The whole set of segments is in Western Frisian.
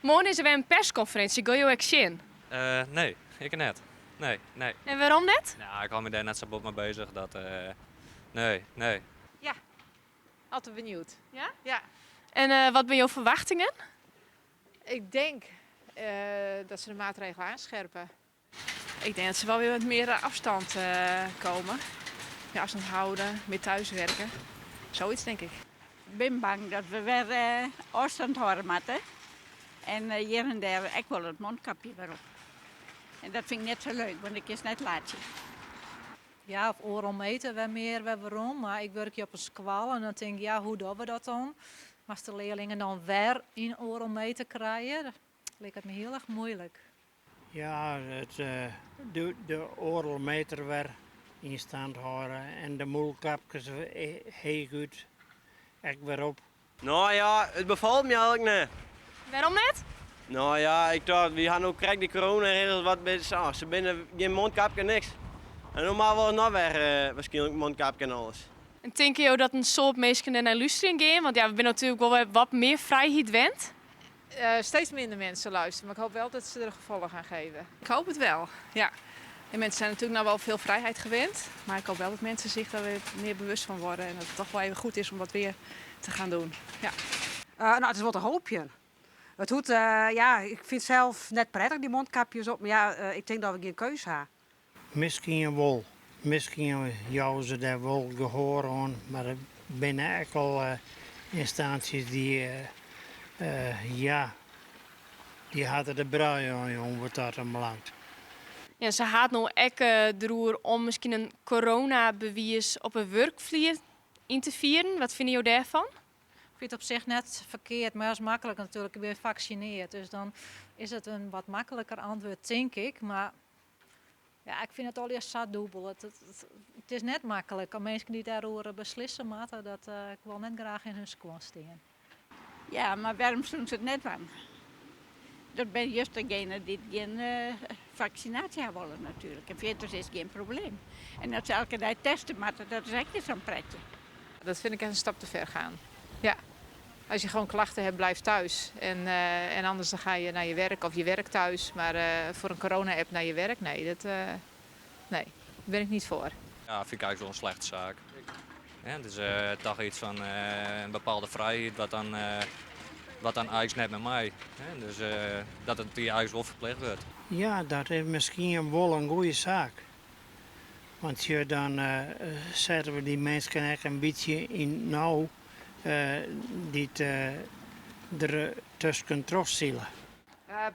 Moarn is der wer in perskonferinsje, gean jo ek sjen? Nee, ik net. Nee, nee. En wêrom net? Nou, ik hâld my dêr net sa bot mei beuzich. Dat, nee, nee. Ja, altyd benijd. Ja? Ja. En wat binne jo ferwachtingen? Ik tink dat se de maatregelen oanskerpe. Ik tink dat se wol wer wat mear ôfstân komme. Mear ôfstân hâlde, mear thúswurke. Sayts tink ik. Ik bin bang dat we wer ôfstân hâlde moatte. En hjir en dêr ek wol it mûlkapke wer op. En dat fyn ik net sa leuk, want ik kin net lachtsje. Ja, of oardel meter wer mear, wer werom. Mar ik wurkje op in skoalle en dan tink ik, ja, hoe dogge we dat dan? Moatst de learlingen dan wer yn oardel meter krije? Dat liket my hiel erch muoilik. Ja, de oardel meter wer yn stân hâlde en de mûlkapkes heechút ek wer op. No ja, it befalt my eigentlik net. Wêrom net? No ja, ik tocht, wy ha no krekt dy coronaregels wat oh, se binne gjin mûlkapke niks. En no moatte we noch wer wierskynlik mûlkapke en alles. En tinke jo dat in soad minsken dêr nei lústerjen gean? Want ja, we binne natuerlik wol wer wat mear frijheid wend. Steeds minder mensen luisteren, mar ik hoopje wol dat se der gefolch oan jaan. Ik hoopje it wol, ja. En minsken binne natuerlik no wol folle frijheid wend, mar ik hoopje wol dat minsken him dêr wer mear bewust fan wurde en dat it dochs wol even goed is om dat wer te gean dwaan. Ja. No, it is wol te hoopjen. It hoecht, ja, ik fyn it sels net prettich, dy mûlkapkes op, mar ja, ik tink dat we gjin keus ha. Miskien wol. Miskien jouwe se dêr wol gehoar oan, mar der binne ek al ynstânsjes dy't, ja, dy hawwe de brui oan jûn wat dat oanbelanget. Ja, se hat no ek deroer om miskien in coronabewiis op 'e wurkflier yn te fieren. Wat fine jo dêrfan? Ik fyn it op sich net ferkeard, mar dat is maklik natuerlik. Ik bin faksinearre, dus dan is it in wat makliker antwurd, tink ik. Mar ja, ik fyn it allegear sa dûbeld. It is net maklik om minsken dy't dêroer beslisse moatte, dat ik wol net graach yn hun skuon stean. Ja, mar wêrom soene se it net dwaan? Dat binne just degenen dy't gjin faksinaasje ha wolle natuerlik. En fierders is it gjin probleem. En dat se elke dei teste moatte, dat is ek net sa'n pretsje. Dat vind ik echt een stap te ver gaan. Ja. Als je gewoon klachten hebt, blijf thuis. En anders dan ga je naar je werk of je werkt thuis. Maar voor een corona-app naar je werk, nee, dat, nee, daar ben ik niet voor. Ja, fyn ik eigentlik wol in slechte saak. Ja, it is dochs yts fan in bepaalde frijheid wat dan eigentlik net mear mei. Hè? Dus dat it dy eigentlik wol ferplichte wurdt. Ja, dat is miskien wol in goede saak. Want ja, dan sette we dy minsken ek in bytsje yn no dy't der tusken trochsile.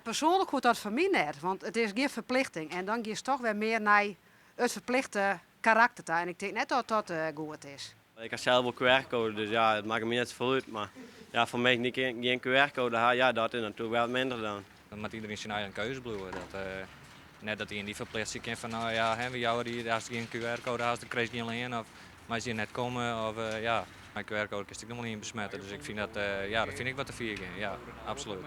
Persoanlik hoecht dat foar my net, want it is gjin ferplichting. En dan giest dochs wer mear nei it ferplichte karakter ta. En ik tink net dat dat goed is. Ik ha sels wol QR-koade, dus ja, it makket my net safolle út. Mar ja, foar minsken dy't gjin QR-koade ha, ja, dat is natuerlik wol wat minder dan. Dan moat iderien syn eigen keuze bliuwe. Dat, net dat ien dy ferplichtsje kin fan, no ja, hè, we jouwe dy, ast gjin QR-koade hast, dan krijst gjin lean of meist hjir net komme. Of, ja, mei QR-koade kinst ek noch wol ien besmette. Dus ik fyn dat, ja, dat fyn ik wat te fier gean. Ja, absolút.